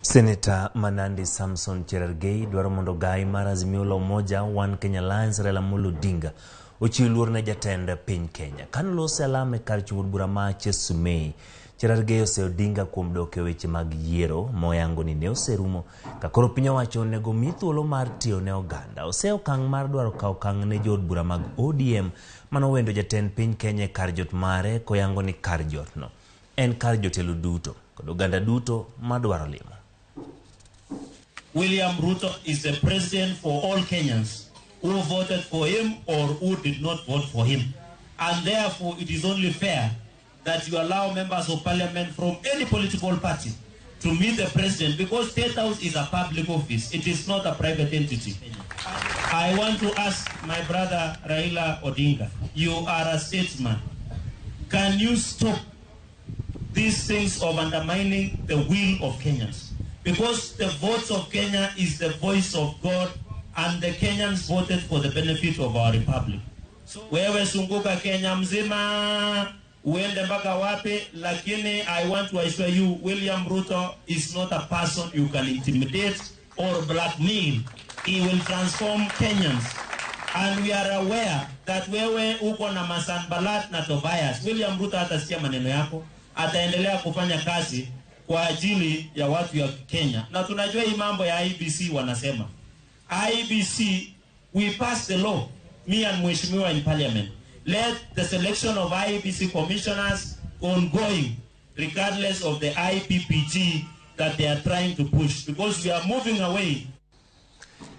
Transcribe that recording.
Seneta ma Nandi Samson Cherargei dwaro mondo gai mar Azimio la Umoja One Kenya Alliance Raila Amolo Odinga ochiw luor ne jatend piny Kenya. Kane olose alam e kar chung' od bura ma Chesumei, Cherargei oseyo Odinga kuom dok e weche mag yiero moyango ni ne oserumo ka koro piny owacho onego mi thuolo mar tiyo ne oganda. Oseyo okang' mar dwaro kawo okang' ne jood bura mag ODM manowendo jatend piny Kenya e kar jot mare koyango ni kar jotno en kar jotelo duto kod oganda duto madwaro limo. William Ruto is the president for all Kenyans who voted for him or who did not vote for him. And therefore, it is only fair that you allow members of parliament from any political party to meet the president, because State House is a public office. It is not a private entity. I want to ask my brother Raila Odinga, you are a statesman. Can you stop these things of undermining the will of Kenyans? Because the votes of Kenya is the voice of God, and the Kenyans voted for the benefit of our republic. So, wewe zunguka Kenya mzima uende mpaka wapi, lakini I want to assure you William Ruto is not a person you can intimidate or blackmail. He will transform Kenyans. And we are aware that wewe uko na Masanbalat na Tobias. William Ruto hatasikia maneno yako, ataendelea kufanya kazi kwa ajili ya watu ya Kenya. Na tunajua hii mambo ya IEBC wanasema. IEBC, we passed the law, me and Mheshimiwa in parliament. Let the selection of IEBC commissioners ongoing, regardless of the IPPG that they are trying to push, because we are moving away